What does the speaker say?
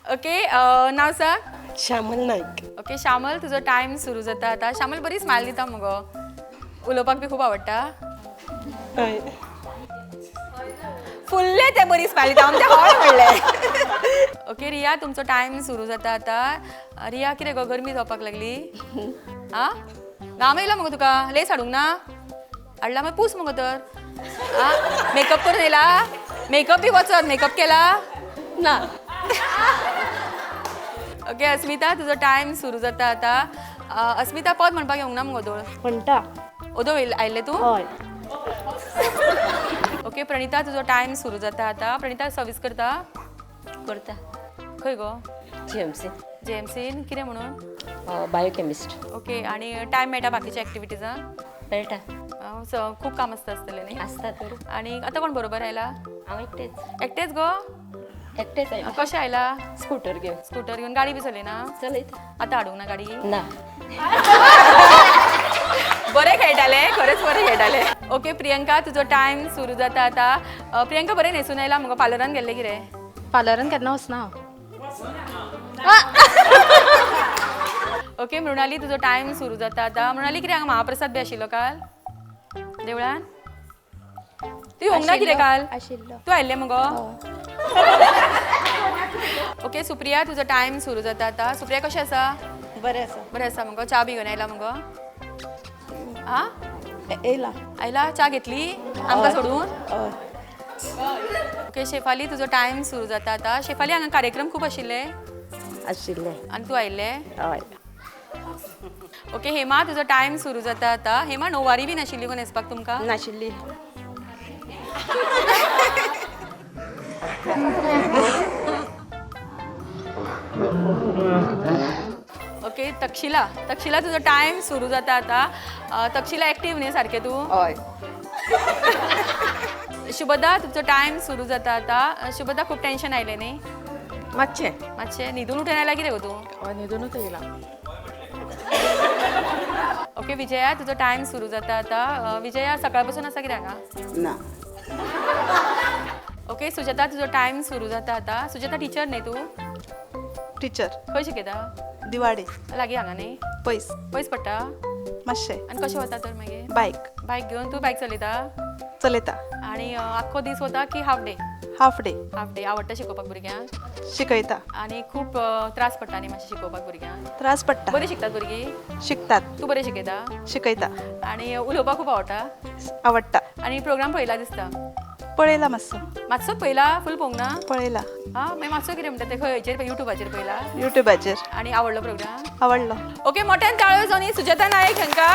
Okay, नाव सांग. Shyamal Naik. Okay Shyamal, तुजो time सुरू जाता आतां. श्यामल बरी स्मायल दिता मुगो, उलोवपाक बी खूब आवडटा. हय. फुल्ले ते बरी स्मायल दिता आमचें हय म्हणलें. ओके रिया, तुमचो टायम सुरू जाता आतां. रिया, कितें गो गरमी जावपाक लागली? आं, घाम येयलो मुगो तुका? लेस हाडूंक ना? हाडला मागीर पूस मुगो तर. आं, मेकअप करून येयला? मेकअप बी वचत, मेकअप केला? ना. ओके अस्मिता, तुजो टायम सुरू जाता आतां. अस्मिता, पद म्हणपाक येवंक ना मुगो दोळ? म्हणटा. ओदो आयिल्लें तूं? हय. ओके प्रणिता, तुजो टायम सुरू जाता आतां. प्रणिता, सर्वीस करता? करता. खंय गो? जीएमसी. जीएमसीन कितें म्हणून? बायोकेमिस्ट. ओके, आनी टायम मेळटा बाकीच्या एक्टिविटीजांक? मेळटा. खूब काम आसता आसतलें न्ही? आसता तर. आनी आतां कोण बरोबर आयला? हांव एकटेच. एकटेच गो? एकटेच आयला. कशें आयला? स्कूटर घेवन. स्कूटर घेवन. गाडी बी चलयना? चलयता. आतां हाडूंक ना गाडी? ना. बरें खेळटाले, खरेंच बरें खेळटाले. ओके प्रियंका, तुजो टायम सुरू जाता आतां. प्रियंका, बरें न्हेसून आयला मुगो, पार्लरान गेल्लें कितें? पार्लरान केन्ना वचना हांव. ओके मृणाली, तुजो टायम सुरू जाता आतां. मृणाली, कितें हांगा महाप्रसाद बी आशिल्लो काल देवळान? तूं येवंक ना कितें काल? आशिल्लो. तूं आयिल्लें मुगो? ओके सुप्रिया, तुजो टायम सुरू जाता आतां. सुप्रिया, कशें आसा? बरें आसा. बरें आसा मुगो? च्या बी घेवन आयला मुगो? आं, येयला. आयला? च्या घेतली आमकां सोडून? हय. ओके शेफाली, तुजो टायम सुरू जाता आतां. शेफाली, हांगा कार्यक्रम खूब आशिल्ले? आशिल्ले. आनी तूं आयिल्लें? हय. ओके हेमा, तुजो टायम सुरू जाता आतां. हेमा, णववारी बी नाशिल्ली गो न्हेसपाक तुमकां? नाशिल्ली. ओके तक्षिला, तक्षिला तुजो टायम सुरू जाता आतां. तक्षिला, एक्टीव न्ही सारकें तूं? हय. शुभदा, तुमचो टायम सुरू जाता आतां. शुभदा, खूब टेन्शन आयलें न्ही? मातशें. मातशें न्हिदून उठून आयला कितें गो तूं? हय, न्हिदूनच येयला. ओके विजया, तुजो टायम सुरू जाता आतां. विजया, सकाळ पासून आसा कितें हांगा? ना. ओके सुजाता, तुजो टायम सुरू जाता आतां. सुजाता, टिचर न्ही तूं? टिचर. खंय शिकयता? दिवाडे. लागीं हांगा न्ही? पयस. पयस पडटा? मातशें. आनी कशें वता तर मागीर? बायक. बायक घेवन? तूं बायक चलयता? चलयता. आनी आख्खो दीस वता की half day? Half day. Half day. आवडटा शिकोवपाक भुरग्यांक? शिकयता. आनी खूब त्रास पडटा न्ही मातशें शिकोवपाक भुरग्यांक? त्रास पडटा. बरीं शिकतात भुरगीं? शिकतात. तूं बरें शिकयता? शिकयता. आनी उलोवपाक खूब आवडटा? आवडटा. आनी प्रोग्राम पळयला दिसता? पळयला मातसो. मातसो पळयला, फूल पळोवंक ना? पळयला. आं, मागीर मातसो कितें म्हणटा ते, खंयचेर, युट्यूबाचेर पळयला? युट्यूबाचेर. आनी आवडलो प्रोग्राम? आवडलो. ओके, मोठ्यान ताळयो जावनी सुजाता नायक हांकां.